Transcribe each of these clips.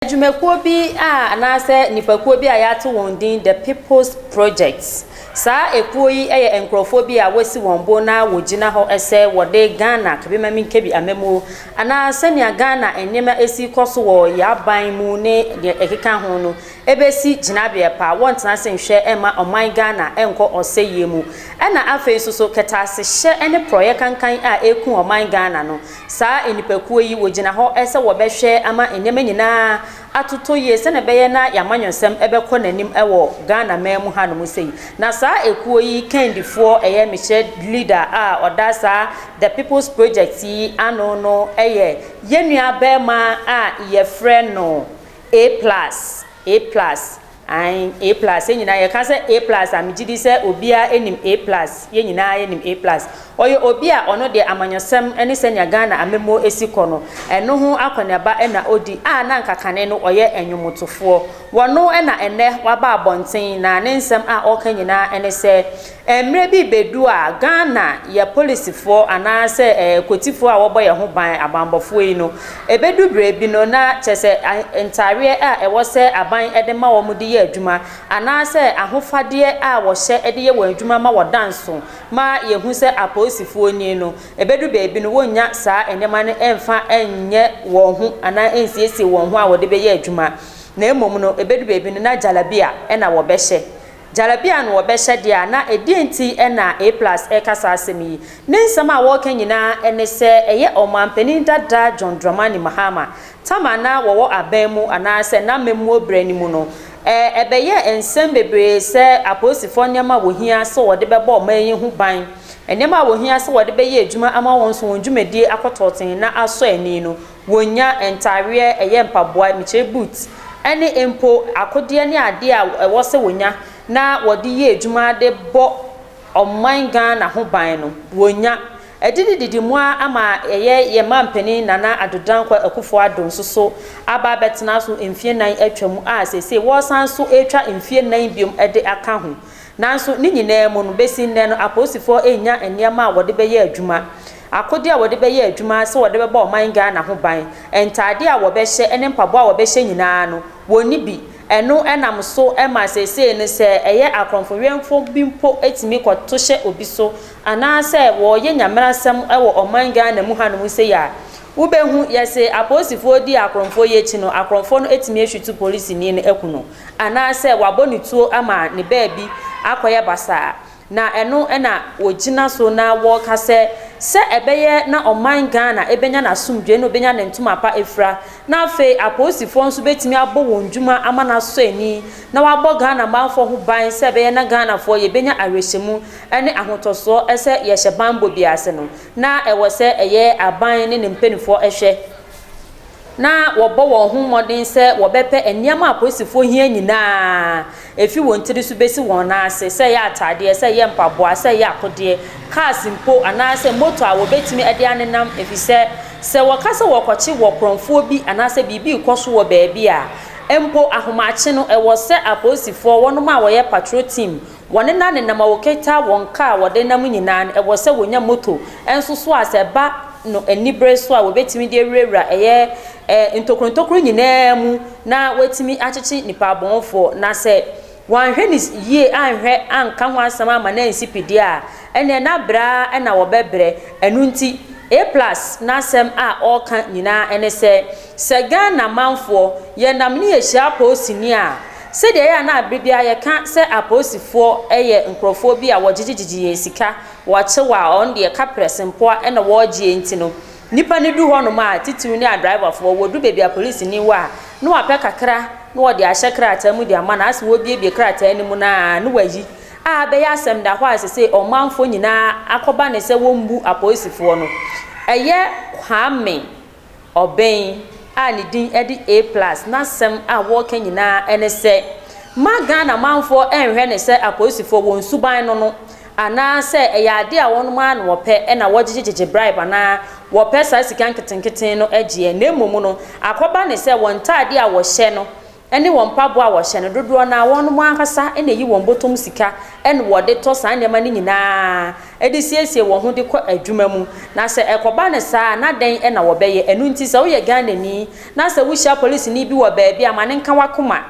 Adwumakuo bi a anaasɛ nnipakuo bi a yɛato wɔn din The People's Project. Saa ekuo yi yɛ nkurɔfoɔ bi a wɔasi wɔn bo na wɔgyina hɔ sɛ wɔde Ghana Kabimamenkabi amammuo anaa sɛnea Ghana nneɛma si kɔ so wɔ yɛn aban mu ne deɛ ɛkeka ho no bɛsi gyinabea pa. Wɔntena ase nhwɛ mma ɔman Ghana nkɔ ɔsɛeɛ mu. Ɛna afei nso so kɛtɛasehyɛ ne porɔeɛ kankan a ɛreku ɔman Ghana no, Saa nnipakuo yi, wɔgyina hɔ sɛ wɔbɛhwɛ ama nneɛma nyinaa atotɔ yie sɛdeɛ ɛbɛyɛ na yɛn amanyɔsɛm bɛkɔ n'anim wɔ Ghana man mu hanom sei. Na saa ekuo yi kandifoɔ, ɛyɛ mekyerɛ leader a ɔda saa The People's Project yi ano no yɛ yɛn nua barima a yɛfrɛ no A plus, A plus. Ae, A plus, yɛn nyinaa yɛka sɛ A plus a, megye di sɛ obiara nim A plus, yɛn nyinaa yɛnim A plus. Ɔyɛ obi a ɔno deɛ amanyɔsɛm ne sɛnea Ghana amammuo si kɔ no, ɛno ho akɔneaba na ɔdi, a na anka kane no ɔyɛ nnwomtofoɔ. Wɔno na ɛnnɛ waba abɔnten na ne nsɛm a ɔreka nyinaa ne sɛ, Mmerɛ bi rebɛdu a Ghana yɛ polisifoɔ anaa sɛ ɛɛ kotifoɔ a wɔbɔ yɛn ho ban, abanbɔfoɔ yi no, ɛbɛdu berɛ bi no na kyerɛ sɛ ntaareɛ a ɛwɔ sɛ aban de ma wɔn de yɛ adwuma anaa sɛ ahofadeɛ a wɔhyɛ de yɛ wɔn adwuma ma wɔda nso ma yɛhu sɛ apolisifoɔ nie no, ɛbɛdu baabi no wɔnnya saa nneɛma no mfa nyɛ wɔn ho anaa nsiesie wɔn ho a wɔde bɛyɛ adwuma na mmom no ɛbɛdu baabi no na jalabia na wɔbɛhyɛ. Jalabia no wɔbɛhyɛ deɛ a, na ɛdeɛn nti na A-plus reka saa asɛm yi? Ne nsɛm a wɔreka nyinaa ne sɛ ɛyɛ ɔmanpanin dada John Dramani Mahama tam a na wɔwɔ aban mu anaasɛ n'amammuo berɛ no mu no. Ɛbɛyɛɛ nsɛm bebree sɛ apolisifoɔ nneɛma a wɔhia sɛ wɔde bɛbɔ ɔman yi ho ban, nneɛma a wɔhia sɛ wɔde bɛyɛ adwuma ama wɔn nso wɔn dwumadie akɔ tɔɔten na asɔ ani no, Wɔnnya ntaareɛ, ɛyɛ mpaboa, mekyerɛ boot, ɛne mpo akodeɛ ne adeɛ a ɛwɔ sɛ wɔnya na wɔde yɛ adwuma de bɔ ɔman Ghana ho ban no, wɔnnya. Adidididi mu ara ama ɛyɛ yɛn mampanin Nana Addo Dankwa Akufo Addo nso so aba abɛtena so mfeɛ nnan atwa mu a seesei wɔresan nso retwa mfeɛ nnan biom de aka ho. Nanso ne nyinaa mu no, besi nnɛ no, apolisifoɔ nnya nneɛma a wɔde bɛyɛ adwuma, akodeɛ a wɔde bɛyɛ adwuma sɛ wɔde bɛbɔ ɔman Ghana ho ban, ntaadeɛ a wɔbɛhyɛ ne mpaboa a wɔbɛhyɛ nyinaa no, wɔnni bi. Ɛno nam so ma seesei no sɛ ɛyɛ akorɔmfo-wɛmfoɔ bi mpo tumi kɔto hyɛ obi so anaasɛ wɔreyɛ nyamerasɛm wɔ ɔman Ghana mu hanom sei a, wobɛhu, yɛse apolisifoɔ di akorɔmfoɔ yi akyi no, akorɔmfoɔ no atumi ahwitu polisini no aku no. anaasɛ wabɔ ne tuo ama ne baabi akɔyɛ basaa, na ɛno na wɔgyina so na wɔka sɛ, sɛ ɛbɛyɛ na ɔman Ghana bɛnya n'asomdwoeɛ na ɔbɛnya ne ntoma pa afira, na afei apolisifoɔ nso bɛtumi abɔ wɔn dwuma ama no asɔ ani, na wɔabɔ Ghana manfoɔ ho ban sɛ ɛbɛyɛ na Ghanafoɔ yɛbɛnya awerɛhyɛmu ne ahotɔsoɔ sɛ yɛhyɛ banbɔ bi ase no, na ɛwɔ sɛ ɛyɛ aban ne ne mpaninfoɔ hwɛ. na wɔbɔ wɔn ho mmɔden sɛ wɔbɛpɛ nneɛma a apolisifoɔ hia nyinaa, ɛfiri wɔn tiri so bɛsi wɔn nan ase, sɛ ɛyɛ ataadeɛ, sɛ ɛyɛ mpaboa, sɛ ɛyɛ akodeɛ, cars mpo, anaasɛ moto a wɔbɛtumi de anenam, ɛfiri sɛ, sɛ wɔka sɛ wɔrekɔkye wɔ korɔmfoɔ bi anaasɛ biribi rekɔ so wɔ baabi a, mpo ahomakye no, ɛwɔ sɛ apolisifoɔ, wɔnom a wɔyɛ patrol team, Wɔnenanenam a wɔkita wɔn kaa a wɔde nam nyinaa no, ɛwɔ sɛ wɔnya moto nso so a sɛ ɛba no anibere so a wɔbɛtumi de awurawura ɛyɛ ntokuro ntokuro nyinaa mu na wɔatumi akyekye nnipa abɔnfoɔ. Na sɛ wɔanhwɛ no yie anhwɛ anka ho asɛm amma no ansi pi deɛ a, ɛnneɛ na brɛ ara na wɔbɛbrɛ. Ɛno nti, A plus n'asɛm a ɔreka nyinaa ne sɛ, sɛ Ghana manfoɔ, yɛnam ne yɛhyia apolisini a, Sɛdeɛ ɛyɛ a na berɛ biara yɛka sɛ apolisifoɔ yɛ nkorɔfoɔ bi a wɔgyegyegyegye yɛn sika, wɔkye wo a wɔn deɛ kaprɛ sempoa na wɔregyeɛ nti no, nnipa no du hɔnom a, titiriw ne adriverfoɔ, wɔdu baabi a polisini wɔ a, na wɔapɛ kakra na wɔde ahyɛ krataa mu de ama no, asɛ wɔrebuebue krataa no mu no ara na wɔayi a abɛyɛ asɛm da hɔ a sesei ɔmanfoɔ nyinaa akɔba no sɛ wɔmmu apolisifoɔ no. Ɛyɛ Kwame Ɔbɛn a ne din de A plus n'asɛm a wɔreka nyinaa ne sɛ mma Ghana manfoɔ nhwɛ no sɛ apolisifoɔ wɔn suban no no anaa sɛ ɛyɛ adeɛ a wɔnom ara na wɔpɛ na wɔgyegyegyegye bribe anaa wɔpɛ saa sika nketenkete no gyeɛ na mmom no akɔba no sɛ wɔn ntaadeɛ a wɔhyɛ no. ne wɔn mpaboa a wɔhyɛ no, dodoɔ no ara wɔnom ankasa na ɛyi wɔn bɔtɔm sika na wɔde tɔ saa nneɛma no nyinaa de siesie wɔn ho de kɔ adwuma mu. Na sɛ ɛkɔba no saa a, na dɛn na wɔbɛyɛ? Ɛno nti sɛ woyɛ Ghanani na sɛ wohyia polisini bi wɔ baabi a, ma no nka w'akoma.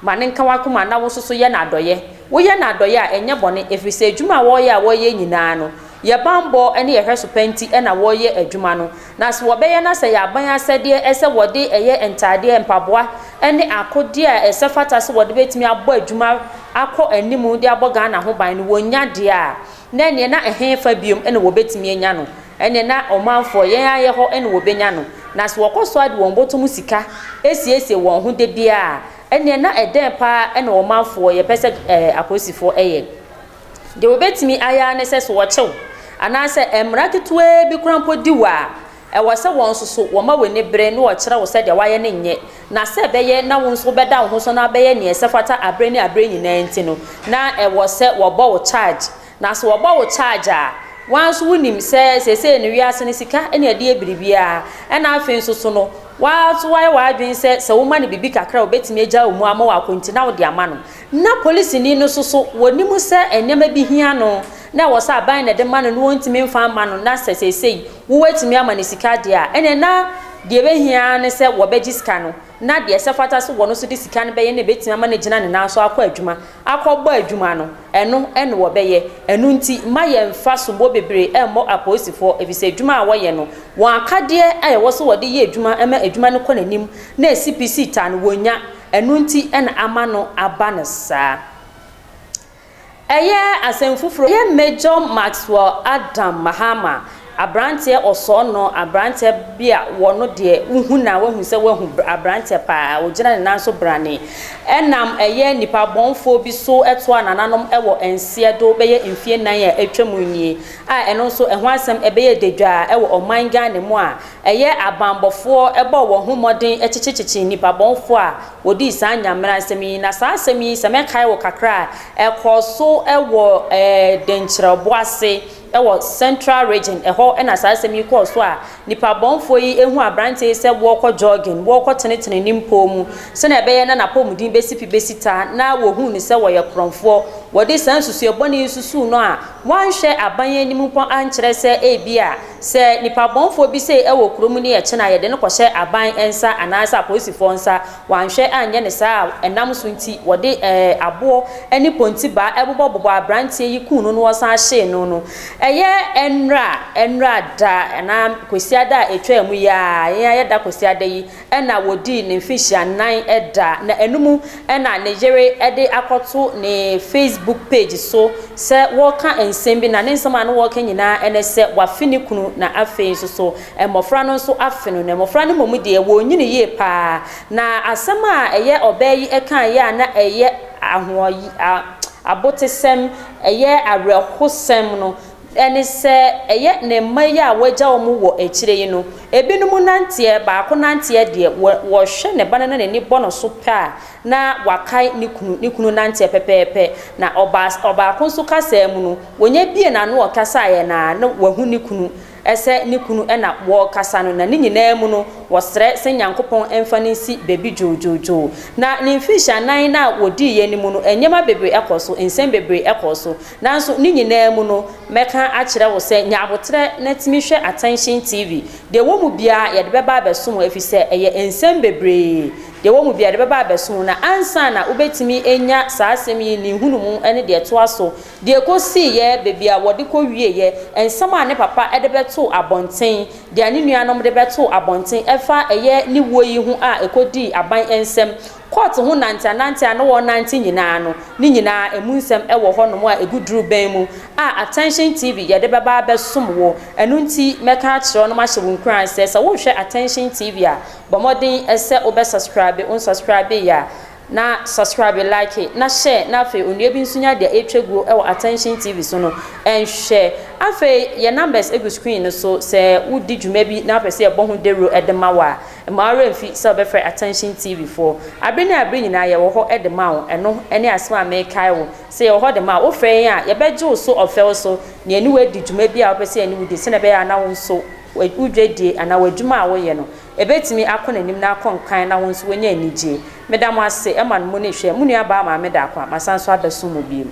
Ma no nka w'akoma na wo nso so yɛ no adɔeɛ. Woyɛ no adɔeɛ a, ɛnyɛ bɔne, ɛfiri sɛ adwuma a wɔreyɛ a wɔreyɛ nyinaa no, yɛ banbɔ ne yɛ hwɛso pa nti na wɔreyɛ adwuma no. Na sɛ wɔbɛyɛ na sɛ ɛyɛ aban asɛdeɛ sɛ wɔde ɛyɛ ntaadeɛ, mpaboa ne akodeɛ a ɛsɛ fata sɛ wɔde bɛtumi abɔ adwuma akɔ anim de abɔ Ghana ho ban no, wɔnnya deɛ a, na ɛneɛ na ɛhefa biom na wɔbɛtumi anya no? Ɛneɛ na ɔmanfoɔ, yɛn ara yɛ hɔ na wɔbɛnya no. Na sɛ wɔkɔ so ara de wɔn bɔtɔ mu sika siesie wɔn ho da biara a, ɛneɛ na ɛdɛn pa ara na ɔmanfoɔ, yɛpɛ sɛ ɛɛ apolisifoɔ yɛ? Deɛ wɔbɛtumi ayɛ ara ne sɛ, sɛ wɔkye wo, anaasɛ mmara ketewaa bi koraa mpo di wo a, ɛwɔ sɛ wɔn nso so wɔma w'ani bere na wɔkyerɛ wo sɛ deɛ woayɛ no nyɛ. Na sɛ ɛbɛyɛ na wo nso wobɛda wo ho so na wobɛyɛ deɛ ɛsɛ fata aberɛ ne aberɛ nyinaa nti no, na ɛwɔ sɛ wɔbɔ wo charge. Na sɛ wɔbɔ wo charge a, wo ara nso wonim sɛ seesei no wiase no sika na ɛde yɛ biribiara. Ɛna afei nso so no, wo ara nso woayɛ w'adwene sɛ sɛ woma no biribi kakra a obetumi agya wo mu ama wakɔ nti na wode ama no. Na polisini no nso so, wɔnim sɛ nneɛma bi hia no na ɛwɔ sɛ aban na ɛde ma no na wɔntumi mfa mma no na sɛ seesei wo woatumi ama no sika deɛ a, ɛnneɛ na deɛ ɛbɛhia ara ne sɛ wɔbɛgye sika no na deɛ ɛsɛ fata sɛ wɔn nso de sika no bɛyɛ na ɛbɛtumi ama no agyina ne nan so akɔ adwuma akɔbɔ adwuma no, ɛno na wɔbɛyɛ. Ɛno nti, mma yɛmmfa soboɔ bebree mmɔ apolisifoɔ, ɛfiri sɛ adwuma a wɔyɛ no, wɔn akadeɛ a ɛwɔ sɛ wɔde yɛ adwuma ma adwuma no kɔ n'anim na ɛsi pi si ta no, wɔnnya. Ɛno nti na ama no aba no saa. Ɛyɛ asɛm foforɔ. Ɛyɛ Major Maxwell Adam Mahama, aberanteɛ ɔsɔɔnɔ, aberanteɛ bi a wɔno deɛ wohu no a woahu sɛ woahu aberanteɛ paa, ɔgyina ne nan so brane. Ɛnam ɛyɛ nnipa bɔnfoɔ bi so toa nananom wɔ nseɛ do bɛyɛ mfie nnan a atwa mu nie, a ɛno nso ɛho asɛm ɛbɛyɛ dadwaa wɔ ɔman Ghana mu a ɛyɛ abanbɔfoɔ bɔɔ wɔn ho mmɔden kyekyekyekye nnipa bɔnfoɔ a wɔdii saa Nyamera nsɛm yi. Na saa asɛm yi, sɛ mɛkae wo kakra a, ɛkɔɔ so wɔ Denkyerɛbo ase wɔ Central Region. Ɛhɔ na saa asɛm yi kɔɔ so a nnipa bɔnfoɔ yi hu aberanteɛ yi sɛ wɔrekɔ jogging, wɔrekɔ tenetene ne mpɔw mu sɛdeɛ ɛbɛyɛ na n'apɔmuden bɛsi pi bɛsi ta, na wɔhuu no sɛ wɔyɛ korɔmfoɔ. Wɔde saa nsusuiɛ bɔne yi susuu no a wɔanhwɛ aban anim mpo ankyerɛ sɛ ebia Sɛ nipa bɔnfoɔ bi sei wɔ kuro mu ne yɛkye no a, yɛde no kɔhyɛ aban nsa anaasɛ apolisifoɔ nsa. Wɔanhwɛ anyɛ no saa a, ɛnam so nti wɔde aboɔ ne pontibaa bobɔbobɔɔ aberanteɛ yi kuu no na wɔsan hyee no no. Ɛyɛ nnora, nnora da anaa Kwasiada a ɛtwaa mu yi ara, yɛn ara yɛda Kwasiada yi na wɔdii ne mfehyia-nnan da, na ɛno mu na ne yere de akɔto ne Facebook page so sɛ wɔreka nsɛm bi, na ne nsɛm a na wɔreka nyinaa ne sɛ wafe ne kunu na afei nso so mmɔfra no nso afe no, na mmɔfra no mmom deɛ wɔrenyini yie pa ara. Na asɛm a ɛyɛ ɔbaa yi kaeɛ a na ɛyɛ ahoɔy abotesɛm, ɛyɛ awerɛhosɛm no, Ɛne sɛ, ɛyɛ ne mma yi a wagya wɔn wɔ akyire yi no, ebinom nanteɛ, baako nanteɛ deɛ, wɔ, wɔhwɛ ne ba no na n'ani bɔ no so pɛ a, na wakae ne kunu, ne kunu nanteɛ pɛpɛɛpɛ. Na ɔbaa, ɔbaako nso kasaa mu no, wɔnya bue n'ano ɔkasaeɛ no ara, na wahu ne kunu, sɛ ne kunu na wɔrekasa no, na ne nyinaa mu no, wɔsrɛ sɛ Nyankopɔn mfa no nsi baabi dwoodwoodwoo. Na ne mfirihyia-nan no a wɔdiiɛ no mu no, nneɛma bebree kɔɔ so, nsɛm bebree kɔɔ so. Nanso ne nyinaa mu no, mɛka akyerɛ wo sɛ nya aboterɛ na tumi hwɛ Attention TV. Deɛ ɛwɔ mu biara yɛde bɛba abɛsom wo ɛfiri sɛ ɛyɛ nsɛm bebree. Deɛ ɛwɔ mu biara yɛde bɛba abɛsom wo. Na ansa na wobɛtumi anya saa asɛm yi ne nhunumu ne deɛ ɛtoa so, deɛ ɛkɔsiiɛ, baabi a wɔde kɔwieeɛ, nsɛm a ne papa de bɛtoo abɔnten, deɛ ne nuanom de bɛtoo abɔnten ɛfa ɛyɛ ne wuo yi ho a ɛkɔdii aban nsam, Kɔɔto ho nanteanante a na wɔrenante nyinaa no, ne nyinaa emu nsɛm wɔ hɔnom a egu durubɛn mu a Attention TV yɛde bɛba abɛsom wo. Ɛno nti mɛka akyerɛ wo na mahyɛ wo nkuran sɛ, sɛ worehwɛ Attention TV a, bɔ mmɔden sɛ wobɛ subscribe, wo nsubscribe a, na subscribe, like, na share, na afei onua bi nso nya deɛ ɛretwa guo wɔ Attention TV so no nhwɛ. Afei yɛn numbers gu screen no so, sɛ wodi dwuma bi na wopɛ sɛ yɛbɔ ho dawuro de ma wo a, Mma wo werɛ mfi sɛ wobɛfrɛ Attention TV foɔ. Abere ne abere nyinaa yɛwɔ hɔ de ma wo. Ɛno ne asɛm a merekae wo, sɛ yɛwɔ hɔ de ma wo. Wofrɛ yɛn a, yɛbɛgye wo so ɔfɛw so na yɛne wo adi dwuma bi a wopɛ sɛ yɛne wo di sɛdeɛ ɛbɛyɛ a na wo nso wo dwadie anaa w'adwuma a woyɛ no, ɛbɛtumi akɔ n'anim na akɔ nkan na wɔn nso wɔnya anigye. Meda mo ase ma no mo ne hwɛ. Mo nua baa Maame Daakwa, masan so abɛsom mo bio.